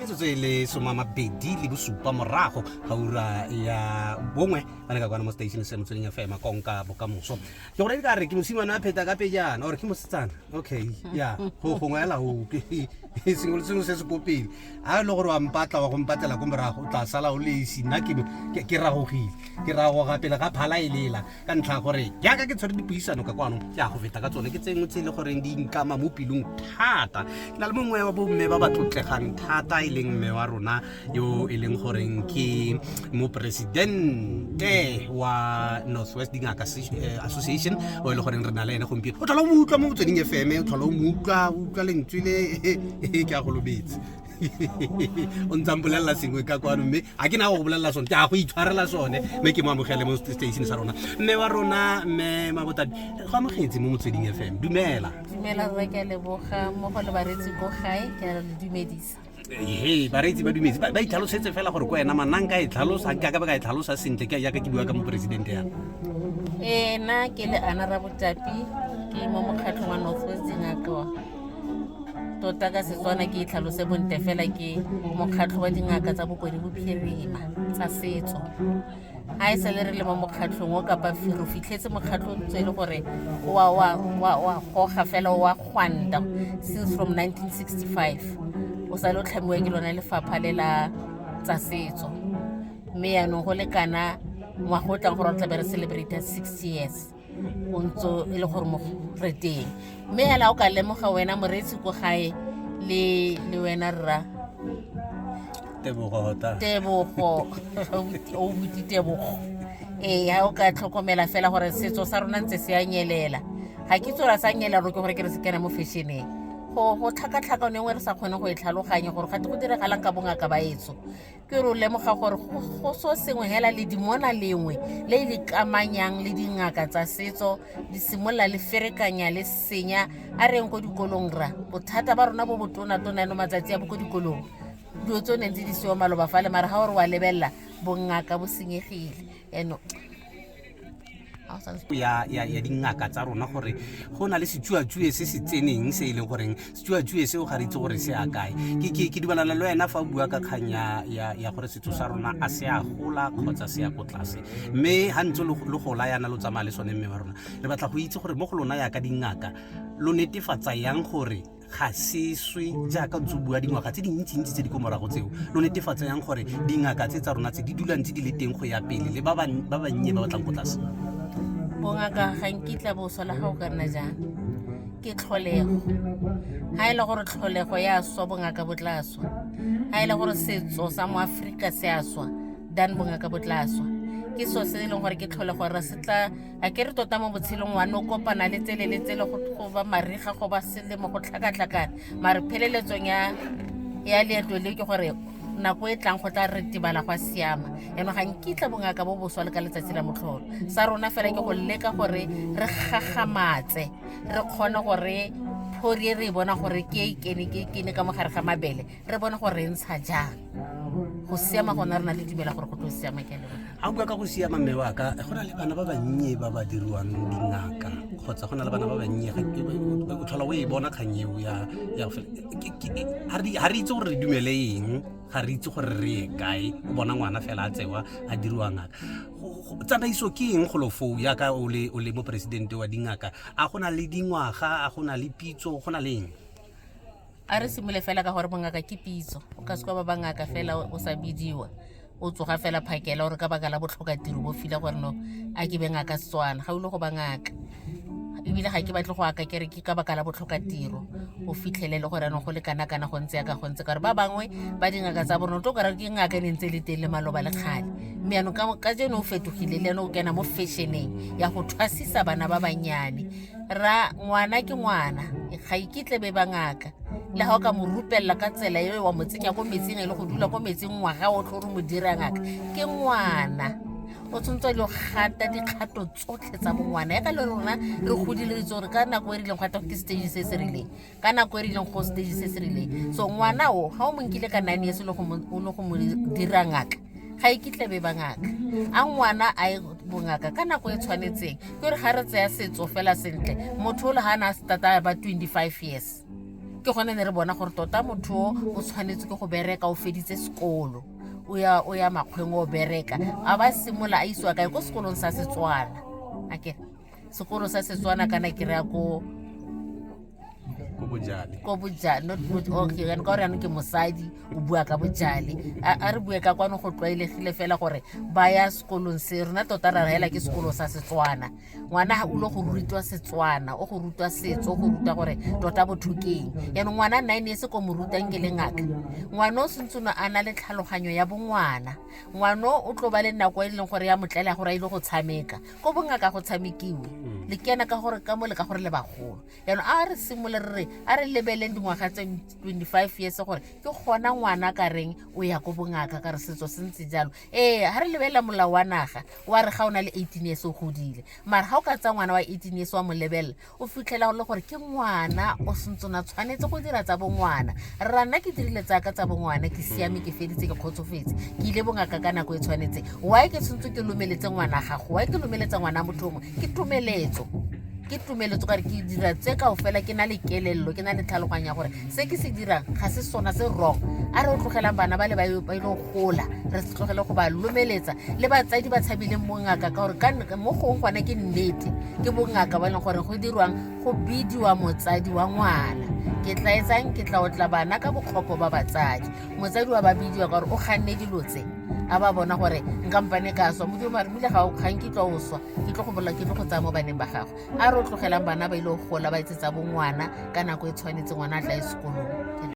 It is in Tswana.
Metsotso e le 27 morago ga ura ya bongwe ba le ka kwana mo station se Motsweding FM, konka bokamoso. Ke gore ka re ke mosimane a pheta ka pejana or ke mosetsana? Okay, ya go gongwe ela o ke sengwe le sengwe se se ko pele. A e le gore wa mpatla, wa go mpatlela ko morago, o tla sala o le esi. Nna ke ragogile, ke ragoga pele ga phala e lela, ka ntlha ya gore jaaka ke tshwere dipuisano ka kwano, ke a go feta ka tsone. Ke tsengwe tse e le goreng di nkama mo pelong thata. Ke na le mongwe wa bomme ba ba tlotlegang thata, e leng mme wa rona yo e leng goreng ke moporesidente wa Northwest Dingaka Association, o e le goreng re na le ene gompieno. O tlhola o mo utlwa mo Motsweding FM, o tlhola o mo utlwa, o utlwa lentswe le ke a go lobetse. O ntse a mpolelela sengwe ka kwano, mme ga ke na go bolelela sone, ke a go itshwarela sone. Mme ke mo amogele mo station sa rona, mme wa rona, mme Mabotabi, go amogetse mo Motsweding FM. Dumela. Dumela rre, ke a leboga mmogo le bareetsi ko gae, ke a le dumedisa. He, bareetsi ba dumetse. Ba itlhalosetse fela gore ko wena manang ka e tlhalosa, ke ka ba ka e tlhalosa sentle, ke jaaka ke bua ka moporesidente yana. Ee, nna ke le Ana Rabotapi, ke mo mokgatlhong wa North West Dingaka. Tota ka Setswana ke e tlhalose bontle fela, ke mokgatlho wa dingaka tsa Bokone Bophirima tsa setso. Ga e sale re le mo mokgatlhong o, kapa re fitlhetse mokgatlho o ntse e le gore wa goga fela, o a gwanta since from 1965, o sale o tlhamiwa ke lona lefapha le la tsa setso. Mme yaanong go lekana ngwaga o tlang gore re tlabe re celebrate 60 years o ntse e le gore mo re teng. Mme hela o ka lemoga, wena moreetsi ko gae le wena rra. Tebogo tota. Tebogo, o buti Tebogo. Ee, ga o ka tlhokomela fela gore setso sa rona ntse se a nyelela, ga ke tsora sa nyelela ro ke gore ke re se kena mo fashion-eng, go tlhakatlhakano e nngwe re sa kgone go e tlhaloganya gore gate go diragalang ka bongaka ba etso. Ke re o lemoga gore go so sengwe hela le dimona lengwe le le kamanyang le dingaka tsa setso, di simolola le ferekanya le senya. A reng ko dikolong ra bothata ba rona bo botona-tona eno matsatsi a bo ko dikolong, dilo tse o neng tse di seo maloba fale, mara ga ore wa lebelela bongaka bo senyegile eno. Ya dingaka tsa rona, gore go na le setsuatsue se se tseneng, se e leng goreng setsuatsue seo ga re itse gore se a kae. Ke dumelana le wena fa o bua ka kgang ya gore setso sa rona a se a gola kgotsa se ya ko tlase, mme ga ntse lo gola yana, lo tsamaya le sone. Mme wa rona, re batla go itse gore mo go lona yaka dingaka, lo netefatsa yang gore ga se swe, jaaka ntse o bua dingwaga tse dintsintsi tse di ko morago tseo? Lo netefatsa yang gore dingaka tse tsa rona tse di dulang tse di le teng go ya pele, le ba bannye ba batlang ko tlase? Bongaka ga nkitla boswa la ga o ka nna jang, ke tlholego. Ga e le gore tlholego ya swa, bongaka bo tla swa. Ga e le gore setso sa mo Aforika se a swa, dan bongaka bo tla swa. Ke so se e leng gore ke tlholego re se tla a ke re tota mo botshelong wa no kopana le tsele le tsele, go ba mariga, go ba selemo, go tlhakatlhakana, mare pheleletsong ya leeto le ke gore nako e tlang go tla re tebala gwa siama. Yaanong ga nkitla bongaka bo boswa le ka letsatsi la motlholo. Sa rona fela ke go leka gore re gagamatse, re kgone gore phori e re e bona gore ke e kene, ke e kene ka mogare ga mabele, re bone gore re ntsha jang go siama. Gona re na le dumela gore go tlo siama. Ke a leboga. Ga o bua ka go siama, mme wa ka, go na le bana ba bannye ba ba diriwang dingaka, kgotsa go na le bana ba bannye o tlhola o e bona kgang eo ya go fela. Ga re itse gore re dumele eng, ga re itse gore re ye kae. O bona ngwana fela a tsewa a diriwa ngaka. Tsamaiso ke eng golo foo, yaka o le moporesidente wa dingaka? A go na le dingwaga? A go na le pitso? Go na le eng? A re simole fela ka gore bongaka ke pitso. O ka seka ba bangaka fela o sa bidiwa, o tsoga fela phakela gore ka baka la botlhokatiro bo fila gore no a ke be ngaka Setswana. Ga o ile go ba ngaka, ebile ga ke batle go aka kere ke ka baka la botlhokatiro, o fitlhelele gore anong go le kana-kana go ntse yaka go ntse, ka gore ba bangwe ba dingaka tsa borona o tlo kara ke ngaka e ne ntse e le teng le maloba le kgale, mme anong ka jeno o fetogile, le ene o kena mo fashion-eng ya go thwasisa bana ba bannyane. Ra ngwana ke ngwana, ga iketle be ba ngaka, le ga o ka mo rupelela ka tsela e wa mo tsenya ko metsing, e le go dula ko metsing ngwaga o tlo re mo dira ngaka, ke ngwana. O tshwanetse le gata dikgato tsotlhe tsa bongwana ya ka le rona re godile, re itse gore ka nako e rileng go ata ke stage se se rileng, ka nako e rileng go stage se se rileng. So ngwana o ga o mo nkile ka 9 years o le go mo dira ngaka, ga e kitla be ba ngaka. A ngwana a ye bongaka ka nako e tshwanetseng. Ke gore ga re tseya setso fela sentle, motho o le ga a na a stata ba 25 years. Ke gone ne re bona gore tota motho o o tshwanetse ke go bereka, o feditse sekolo, o ya makgweng, o bereka, a ba simolola a isiwa kae? Ko sekolong sa Setswana. Akere sekolo sa Setswana kana ke reya ko Ko bojale. Ko bojale, not okay. Ka gore yanong ke mosadi, o bua ka bojale. A re bue ka kwano, go tlwaelegile fela gore ba ya sekolong se rona tota ra hela ke sekolo sa Setswana. Ngwana ga o ile go rutwa Setswana, o go rutwa setso, o go rutwa gore tota botho keng. Yaanong ngwana 9 years ko mo rutang ke le ngaka, ngwana o sentse a na le tlhaloganyo ya bongwana. Ngwana o tlo ba le nako e leng gore ya motlela gore a ile go tshameka. Ko bongaka go tshamekiwe le kena ka gore ka mo le ka gore le bagolo. Yaanong a re simole re re a re lebeleng dingwaga tse 25 years gore ke gona ngwana ka reng o ya ko bongaka, ka re setso se ntse jalo. Ee, ga re lebelela molao wa naga wa re ga o na le 18 years o godile, mara ga o ka tsaya ngwana wa 18 years wa mo lebelela, o fitlhela le gore ke ngwana o sentse a tshwanetse go dira tsa bongwana. Rra, nna ke dirile tsaka tsa bongwana, ke siame, ke feditse, ke kgotsofetse, ke ile bongaka ka nako e tshwanetse. Why ke tshwanetse ke lomeletse ngwana gago? Why ke lomeletsa ngwana motho o mongwe? Ke tumeletso, ke tumeletso kare ke dira tse kao fela ke na le kelello, ke na le tlhaloganya gore se ke se dirang ga se sona se wrong. A re o tlogelang bana ba le ba ile go gola, re se tlogele go ba lomeletsa. Le batsadi ba tshabileng bongaka ka gore mo gongwe gona ke nnete ke bongaka ba e leng gore go dirwang, go bidiwa motsadi wa ngwana. Ke tla etsang? Ke tla otla bana ka bokgopo ba batsadi. Motsadi wa ba bidiwa ka gore o ganne dilo tse, a ba bona gore nkampane ka swa. Modimo mare bile ga nkitla o swa, ke tlo go bola, ke tlo go tsaya mo baneng ba gago. A re o tlogelang bana ba ile go gola, ba etse tsa bongwana ka nako e tshwanetse, ngwana a tla e sekolong.